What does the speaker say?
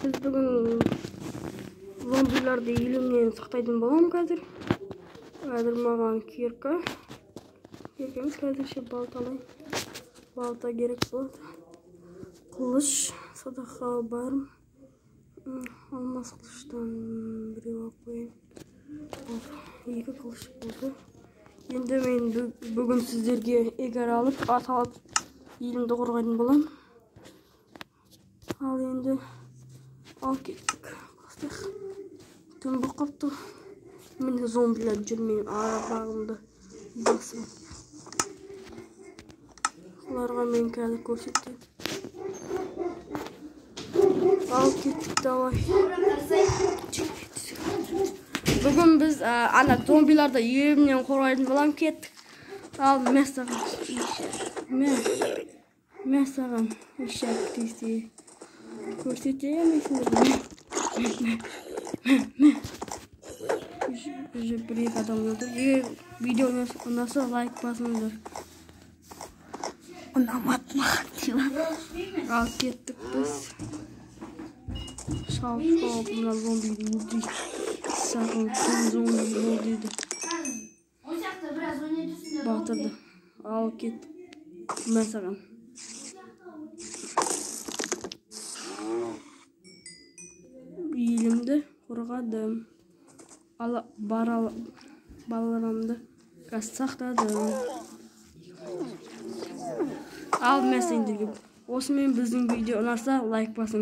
Біз бүгін зомбиларды елімнен сақтайтын боламын қазір. Қазір маған кирка. Кирка емес, қазірше балта алайын. Балта керек болады. Қылыш, садаққа бар. Алмас қылыштан біреу алып қояйын. Екі қылыш болды. Енді мен бүгін сіздерге егер алып, ат алып, елімді қорғайтын боламын. Ал енді ал кеттік. Бастайық. Түн болып қапты. Міне зомбилер жүр менің арабағымды басып. Оларға мен қазір көрсетемін. Ал кеттік, давай. Бүгін біз ана зомбиларды елімнен қорғайтын боламын, кеттік. Ал мә саған ешек. Мә саған ешек десе. Көрсетемін сендерге. Мә. Уже бір екі адам өлді. Егер видео ұнаса, лайк басыңыздар. Ұнамады маған деймін. Ал кеттік біз. Шауып мына зомбиді өлтірейік. Саған зомби бол деді. Батырды. Ал кеттік. Мә саған. Елімді қорғадым. Балаларымды сақтадым. Ал мә сендерге. Осымен біздің видео ұнаса лайк басыңыз.